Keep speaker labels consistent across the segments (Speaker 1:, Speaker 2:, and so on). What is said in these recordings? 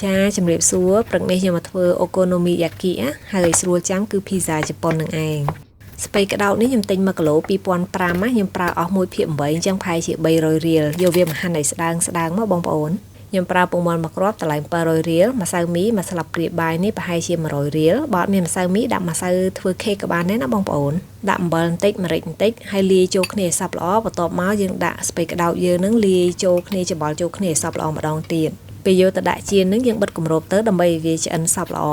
Speaker 1: ចាជំរាបសួរព្រឹកនេះខ្ញុំមកធ្វើអូកូណូមីយ៉ាគីណាហើយឲ្យស្រួលចាំគឺភីហ្សាជប៉ុននឹងឯងស្ពៃក្តោបនេះខ្ញុំទិញ1គីឡូ2500ណាខ្ញុំប្រើអស់1ភាគ8អញ្ចឹងប្រហែលជា300រៀលយកវាមកហាន់ឲ្យស្ដើងស្ដើងមកបងប្អូនខ្ញុំប្រើពងមាន់មួយគ្រាប់តម្លៃ700រៀលម្សៅមីមួយស្លាបព្រាបាយនេះប្រហែលជា100រៀលបើអត់មានម្សៅមីដាក់ម្សៅធ្វើខេកក៏បានដែរណាបងប្អូនដាក់អំបិលបន្តិចម្រេចបន្តិចហើយលាយចូលគ្នាឲ្យសព្វល្អបន្ទាប់មកយើងដាក់ស្ពៃក្តោបយើងនឹងលាយចូលគ្នាច្បល់ចូលគ្នាឲ្យសព្វល្អម្ដងទៀតពេលយកទៅដាក់ចៀននឹងយើងបិទគម្របទៅដើម្បីឲ្យវាឆ្អិនសព្វល្អ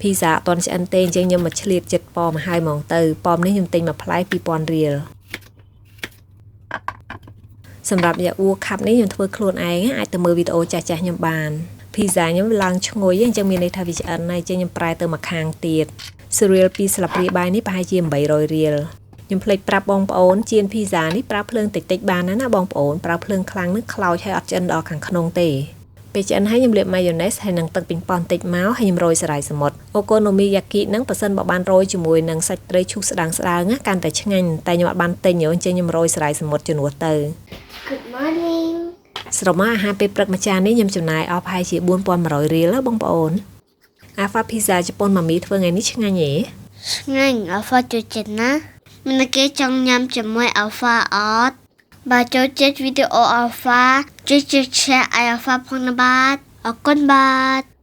Speaker 1: ភីហ្សាអត់ទាន់ឆ្អិនទេអញ្ចឹងខ្ញុំមកឆ្លៀតចិត្តប៉មឲ្យហ្មងទៅប៉មនេះខ្ញុំទិញមួយផ្លែ2000រៀលសម្រាប់យ៉ាអួខាប់នេះខ្ញុំធ្វើខ្លួនឯងអាចទៅមើលវីដេអូចាស់ៗខ្ញុំបានភីហ្សាខ្ញុំឡើងឈ្ងុយអញ្ចឹងមានន័យថាវាឆ្អិនហើយអញ្ចឹងខ្ញុំប្រែទៅមកខាងទៀត cereal 2ស្លាបព្រាបាយនេះប្រហែលជា800រៀលខ្ញុំភ្លេចប្រាប់បងប្អូនចៀនភីហ្សានេះប្រើភ្លើងតិចៗបានណាបងប្អូនប្រើភ្លើងខ្លាំងនឹងខ្លោចហើយអត់ឆ្អិនដល់ខាងក្នុងទេពេលឆ្អិនហើយខ្ញុំលាបម៉ាយ៉ូណេសហើយនឹងទឹកប៉េងប៉ោះបន្តិចមកហើយខ្ញុំរោយសារាយសមុទ្រអូកូណូមីយ៉ាគីហ្នឹងប៉ះសិនបើបានរោយជាមួយនឹងសាច់ត្រីឈូសស្ដើងស្ដើងណាកាន់តែឆ្ងាញ់តែខ្ញុំអត់បានទិញអញ្ចឹងខ្ញុំរោយសារាយសមុទ្រជំនួសទៅ
Speaker 2: Good morning.
Speaker 1: សរុបមកអាហារពេលព្រឹកមួយចាននេះខ្ញុំចំណាយអស់ប្រហែលជា4100រៀលណាបងប្អូនអាហ្វាភីហ្សាជប៉ុនម៉ាមីធ្វើថ្ងៃនេះឆ្ងាញ់ហ៎
Speaker 2: ឆ្ងាញ់អាហ្វាចូលចិត្តណាមានគេចង់ញ៉ាំជាមួយអាហ្វាអត់បើចូលចិត្តវីដេអូអាហ្វាជួយចុច share ឲ្យអាហ្វាផងណាបាទអរគុណបាទ។